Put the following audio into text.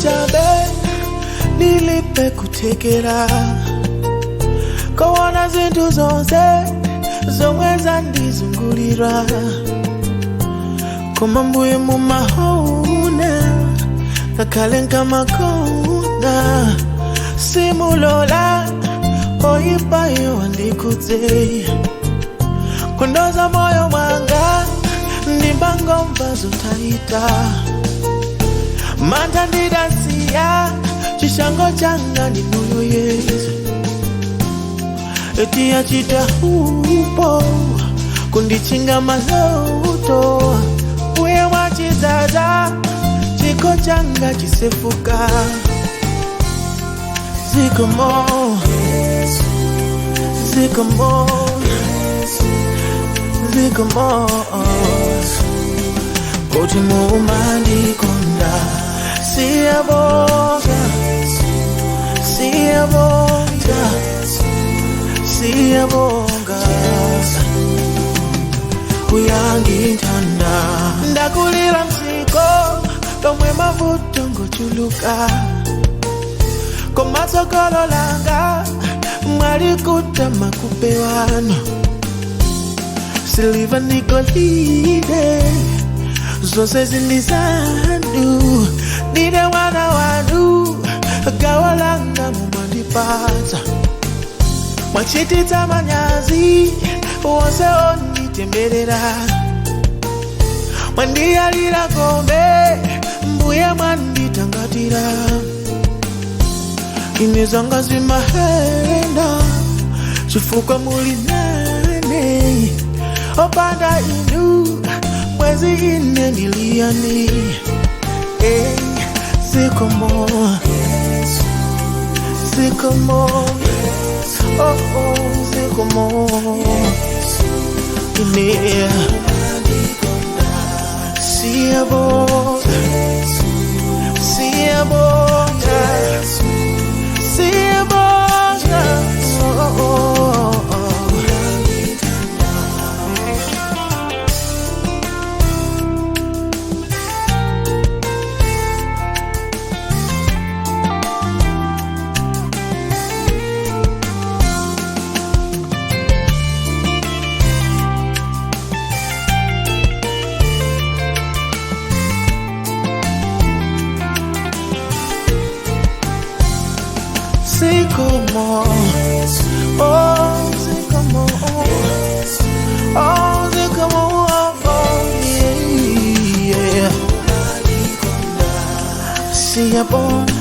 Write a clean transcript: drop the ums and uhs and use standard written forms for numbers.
chabe nilipe kutekera kowona zinthu zonse zomwe zandizungulira koma mbuye mumaona ngakhale nkamakona simulola oyipayo andikudze kondoza moyo mwanga ndimbangomva zotayita mantha ndidasiya chishango changa ndi moyo Yesu etiyachita upo kundichinga maloto uye mwachizaza chiko changa chisefuka zikomo zikomo zikomo kuti mumandikonda siyabonga siyabonga siyabonga uyangithanda ndakulira msiko lomwe mavuto ngochuluka komatsogolo langa mwalikuta makupewano siliva ndi golide zonse zindizandu ndine mwana wanu gawo langa mumandipatsa mwachititsa manyazi wonse onditemberera mwandiyalira kombe mbuye mwanditangatira ine zanga zimahenda chifukwa muli nane opanda inu mwezi ine ndiliyani. Hey, zikomo zikomo oh, oh, zikomo ine siyabonga siyabonga siyabonga oh, oh, oh. Zikomo, oh, zikomo, oh, zikomo, oh, yeah, yeah. Siyabonga.